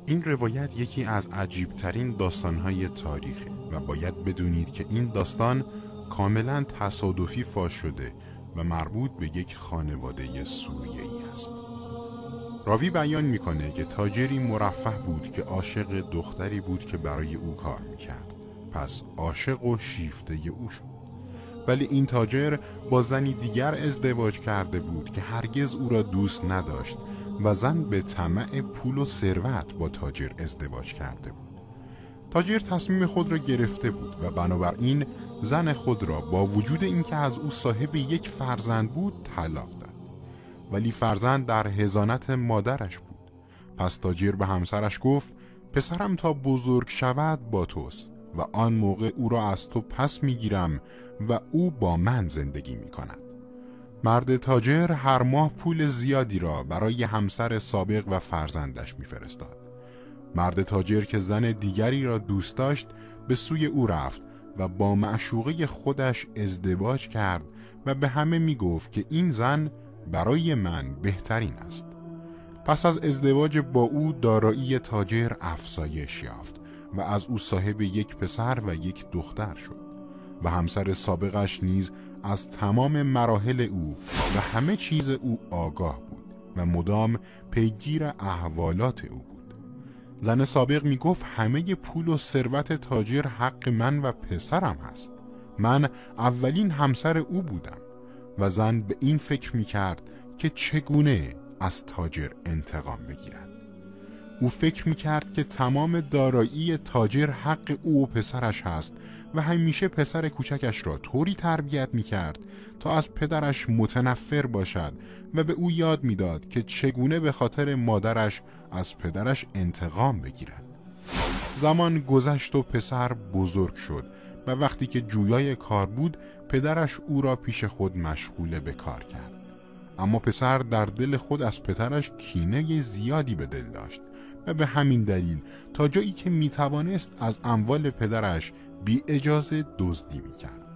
این روایت یکی از عجیبترین داستانهای تاریخه و باید بدونید که این داستان کاملا تصادفی فاش شده و مربوط به یک خانواده سوریه‌ای است. راوی بیان میکنه که تاجری مرفه بود که عاشق دختری بود که برای او کار میکرد، پس عاشق و شیفته او شد. ولی این تاجر با زنی دیگر ازدواج کرده بود که هرگز او را دوست نداشت و زن به طمع پول و ثروت با تاجر ازدواج کرده بود. تاجر تصمیم خود را گرفته بود و بنابراین زن خود را با وجود اینکه از او صاحب یک فرزند بود طلاق داد. ولی فرزند در حضانت مادرش بود. پس تاجر به همسرش گفت پسرم تا بزرگ شود با توست و آن موقع او را از تو پس میگیرم و او با من زندگی میکند. مرد تاجر هر ماه پول زیادی را برای همسر سابق و فرزندش میفرستاد. مرد تاجر که زن دیگری را دوست داشت به سوی او رفت و با معشوقه خودش ازدواج کرد و به همه میگفت که این زن برای من بهترین است. پس از ازدواج با او دارایی تاجر افزایش یافت و از او صاحب یک پسر و یک دختر شد و همسر سابقش نیز از تمام مراحل او و همه چیز او آگاه بود و مدام پیگیر احوالات او بود. زن سابق می گفت همه پول و ثروت تاجر حق من و پسرم هست. من اولین همسر او بودم. و زن به این فکر می کرد که چگونه از تاجر انتقام بگیرد. او فکر می کرد که تمام دارایی تاجر حق او و پسرش هست و همیشه پسر کوچکش را طوری تربیت می کرد تا از پدرش متنفر باشد و به او یاد می داد که چگونه به خاطر مادرش از پدرش انتقام بگیرد. زمان گذشت و پسر بزرگ شد و وقتی که جویای کار بود پدرش او را پیش خود مشغول به کار کرد. اما پسر در دل خود از پدرش کینه زیادی به دل داشت و به همین دلیل تا جایی که میتوانست از اموال پدرش بی اجازه دزدی میکرد.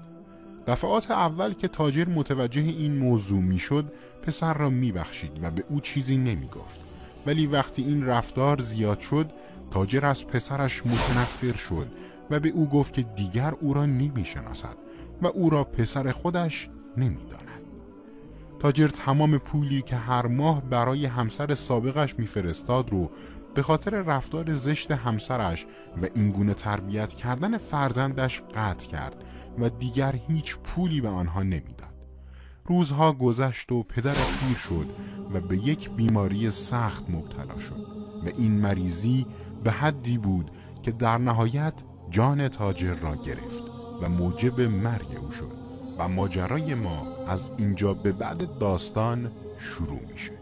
دفعات اول که تاجر متوجه این موضوع میشد پسر را میبخشید و به او چیزی نمیگفت. ولی وقتی این رفتار زیاد شد تاجر از پسرش متنفر شد و به او گفت که دیگر او را نمیشناسد و او را پسر خودش نمیداند. تاجر تمام پولی که هر ماه برای همسر سابقش میفرستاد رو به خاطر رفتار زشت همسرش و اینگونه تربیت کردن فرزندش قطع کرد و دیگر هیچ پولی به آنها نمیداد. روزها گذشت و پدر پیر شد و به یک بیماری سخت مبتلا شد و این مریضی به حدی بود که در نهایت جان تاجر را گرفت و موجب مرگ او شد و ماجرای ما از اینجا به بعد داستان شروع میشه.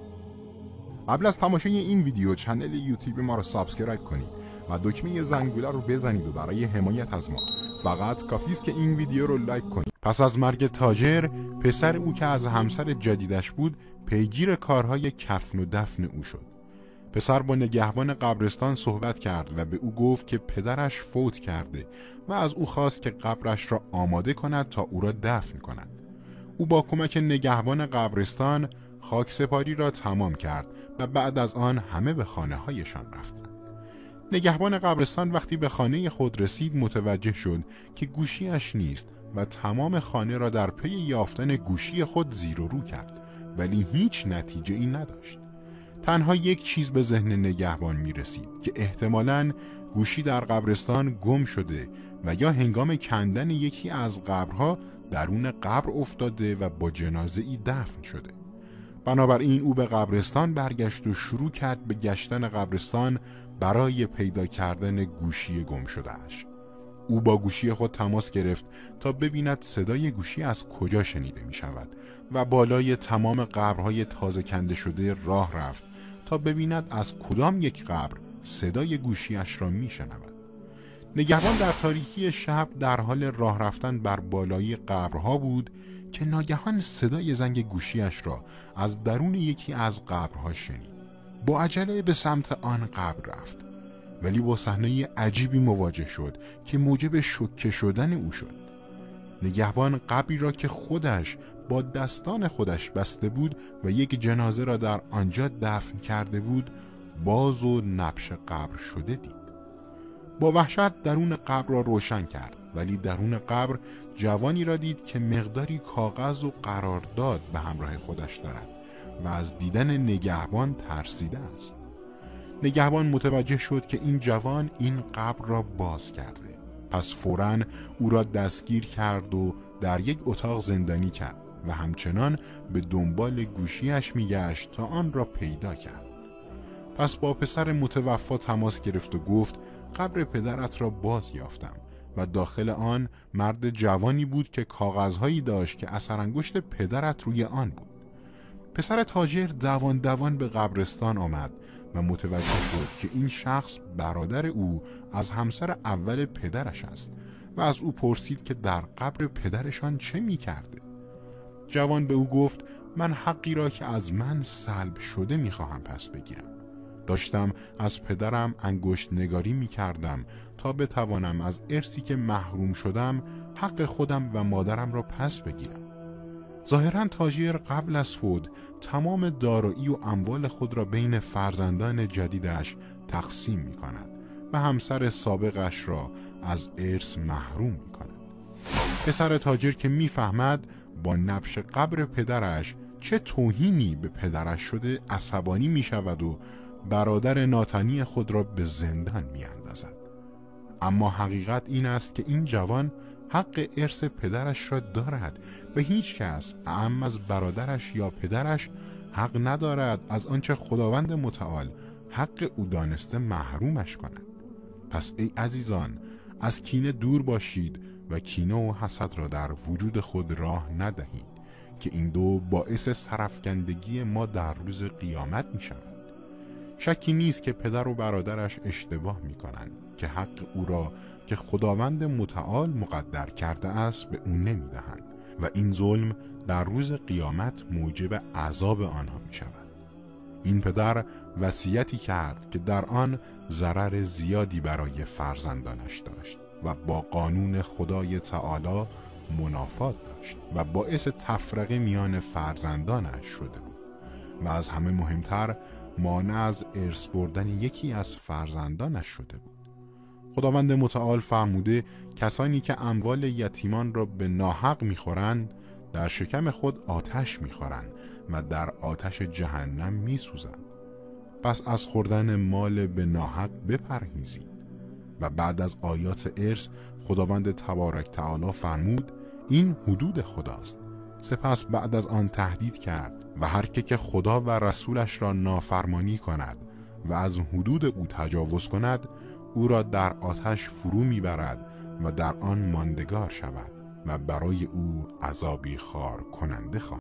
قبل از تماشای این ویدیو channel یوتیوب ما رو subscribe کنید و دکمه زنگوله رو بزنید و برای حمایت از ما فقط کافی است که این ویدیو رو لایک کنید. پس از مرگ تاجر، پسر او که از همسر جدیدش بود پیگیر کارهای کفن و دفن او شد. پسر با نگهبان قبرستان صحبت کرد و به او گفت که پدرش فوت کرده و از او خواست که قبرش را آماده کند تا او را دفن کند. او با کمک نگهبان قبرستان خاکسپاری را تمام کرد و بعد از آن همه به خانه هایشان رفتند. نگهبان قبرستان وقتی به خانه خود رسید متوجه شد که گوشیش نیست و تمام خانه را در پی یافتن گوشی خود زیر و رو کرد، ولی هیچ نتیجه ای نداشت. تنها یک چیز به ذهن نگهبان می رسید که احتمالاً گوشی در قبرستان گم شده و یا هنگام کندن یکی از قبرها درون قبر افتاده و با جنازه‌ای دفن شده. بنابراین او به قبرستان برگشت و شروع کرد به گشتن قبرستان برای پیدا کردن گوشی گم شده‌اش. او با گوشی خود تماس گرفت تا ببیند صدای گوشی از کجا شنیده می شود و بالای تمام قبرهای تازه کنده شده راه رفت تا ببیند از کدام یک قبر صدای گوشیش را می شنود. نگهبان در تاریکی شب در حال راه رفتن بر بالای قبرها بود که ناگهان صدای زنگ گوشیش را از درون یکی از قبرها شنید. با عجله به سمت آن قبر رفت، ولی با صحنه عجیبی مواجه شد که موجب شوکه شدن او شد. نگهبان قبری را که خودش با دستان خودش بسته بود و یک جنازه را در آنجا دفن کرده بود باز و نبش قبر شده دید. با وحشت درون قبر را روشن کرد، ولی درون قبر جوانی را دید که مقداری کاغذ و قرارداد به همراه خودش دارد و از دیدن نگهبان ترسیده است. نگهبان متوجه شد که این جوان این قبر را باز کرده، پس فوراً او را دستگیر کرد و در یک اتاق زندانی کرد و همچنان به دنبال گوشیش میگشت تا آن را پیدا کرد. پس با پسر متوفا تماس گرفت و گفت قبر پدرت را باز یافتم و داخل آن مرد جوانی بود که کاغذهایی داشت که اثر انگشت پدرت روی آن بود. پسر تاجر دوان دوان به قبرستان آمد و متوجه شد که این شخص برادر او از همسر اول پدرش است و از او پرسید که در قبر پدرشان چه می کرده. جوان به او گفت من حقی را که از من سلب شده می خواهم پس بگیرم. داشتم از پدرم انگشت نگاری می کردم تا بتوانم از ارثی که محروم شدم حق خودم و مادرم را پس بگیرم. ظاهراً تاجر قبل از فوت تمام دارایی و اموال خود را بین فرزندان جدیدش تقسیم می کند و همسر سابقش را از ارث محروم می کند. پسر تاجر که می فهمد با نبش قبر پدرش چه توهینی به پدرش شده عصبانی می شود و برادر ناتنی خود را به زندان می اندازد. اما حقیقت این است که این جوان حق ارث پدرش را دارد و هیچ کس اعم از برادرش یا پدرش حق ندارد از آنچه خداوند متعال حق او دانسته محرومش کند. پس ای عزیزان، از کینه دور باشید و کینه و حسد را در وجود خود راه ندهید که این دو باعث سرافکندگی ما در روز قیامت می شود. شکی نیست که پدر و برادرش اشتباه می کنند که حق او را که خداوند متعال مقدر کرده است به او نمی دهند و این ظلم در روز قیامت موجب عذاب آنها می شود. این پدر وصیتی کرد که در آن ضرر زیادی برای فرزندانش داشت و با قانون خدای تعالی منافات داشت و باعث تفرقه میان فرزندانش شده بود و از همه مهمتر مانع از ارث بردن یکی از فرزندانش شده بود. خداوند متعال فرموده کسانی که اموال یتیمان را به ناحق میخورند در شکم خود آتش میخورند و در آتش جهنم میسوزند. پس از خوردن مال به ناحق بپرهیزید. و بعد از آیات ارث خداوند تبارک تعالی فرمود این حدود خداست. سپس بعد از آن تهدید کرد و هر که خدا و رسولش را نافرمانی کند و از حدود او تجاوز کند او را در آتش فرو میبرد و در آن ماندگار شود و برای او عذابی خار کننده خواهد.